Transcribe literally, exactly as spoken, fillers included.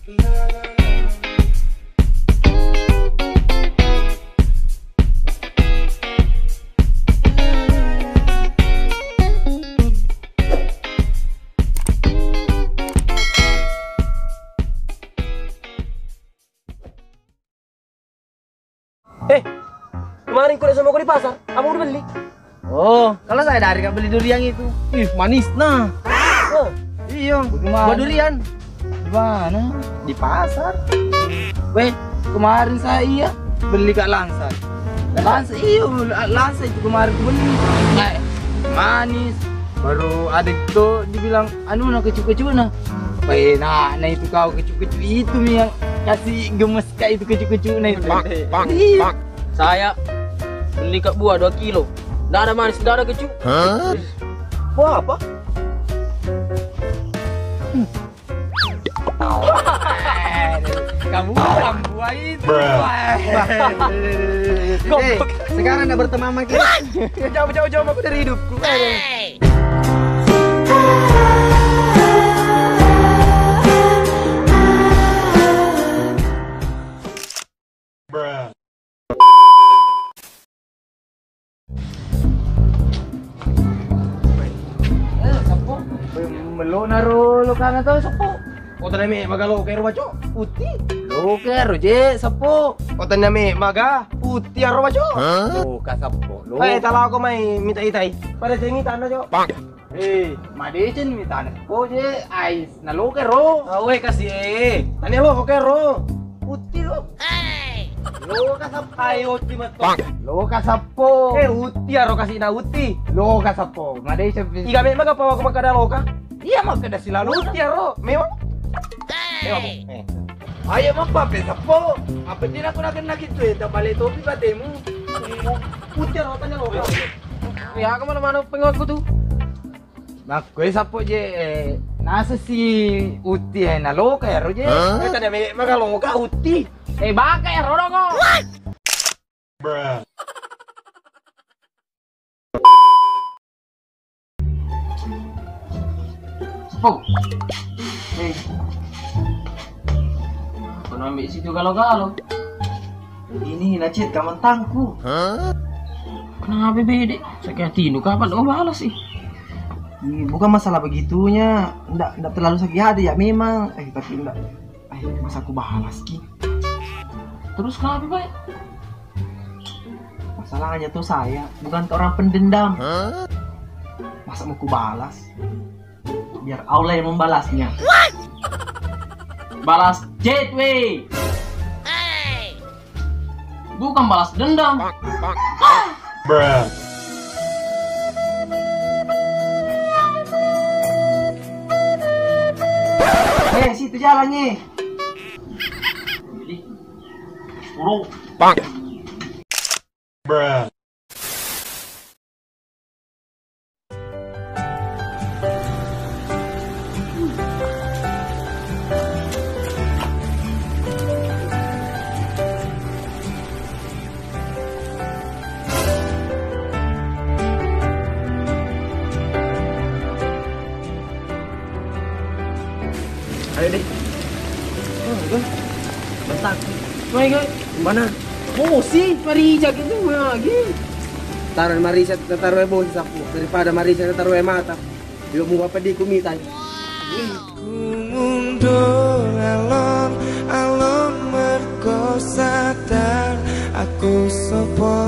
Eh, kemarin ku sama aku di pasar, apa udah beli? Oh, kalau saya dari beli durian itu. Ih, manis nah. Oh. Iyo, bagaimana? Buah durian. Di mana? Di pasar. Weh, kemarin saya iya beli kak langsa. Langsa iyo, langsa itu kemarin ku beli. Eh, manis. Baru ada itu dibilang anu nah kecu-kecu nah. Weh, nah, nah itu kau kecu-kecu itu yang kasih gemes kak itu kecu-kecu nah itu. Bang, bang, iya. Bang. Saya beli kak buah dua kilo. Nggak ada manis, nggak ada kecu. Hah? Buah apa? Kamu buah itu. Bruh. Eh, sekarang nggak berteman sama kita. Jauh, jauh, jauh aku dari hidupku. Eh, seppo. Weh, melona ro lokana tau, seppo. Otanna me maga loka ero, Baco. Utti. Loka ero, je, seppo. Otanna me maga utti aro, Baco. Loka, seppo. Loka. Eh, talako mai mita itai. Pada sengi tanda, Jo. Eh, madeceng mi taneng ko je, ais, naloka ro. Awe kasi e. Tania loka ro. Utti ro. Loka sappo. Ai, utti metto. Loka sappo. Eh, utti aro kasi na utti. Loka sappo. Madeceng pi. Iga memang apa aku makkada loka? Iya, makkada silalu. Utti aro. Memang. Memang. Eh. Ayo mappape sappo. Apa dina aku nakenna kitu e, tabale topi batemu. Utti aro tania loka. Ya, aku mana-mana pengaku tuh. Makkue sappo je, eh, nasa si utti, eh, naloka ero je. Hah? Eh, tania me maga loka utti. Eh, baka ero dong, oh. Seppo. Eh. Kono ambil situ galo-galo. Ini nacet kamantangku. Hah? Kenapa bede? Sakit hati nu kapan oh balas sih? Ih, bukan masalah begitunya, ndak ndak terlalu sakit hati ya memang. Eh, tapi ndak, eh, masa aku balas ki. Terus kenapa, Pak? Masalahnya tuh saya bukan orang pendendam. Hah? Masa mau ku balas? Biar Allah yang membalasnya. Balas chat, weh. Bukan balas dendam. Bruh. Eh, situ jalannya. Bang. Bruh. Ayo deh. Oh, gue. Basah. Gue, gue. Mana? Oh, si Marija gitu lagi. Taruh Marija, taruh bos sapu daripada Marija taruh mata. Yuk mau apa di kumitai? Ku mundur alon-alon merko sadar aku sopo.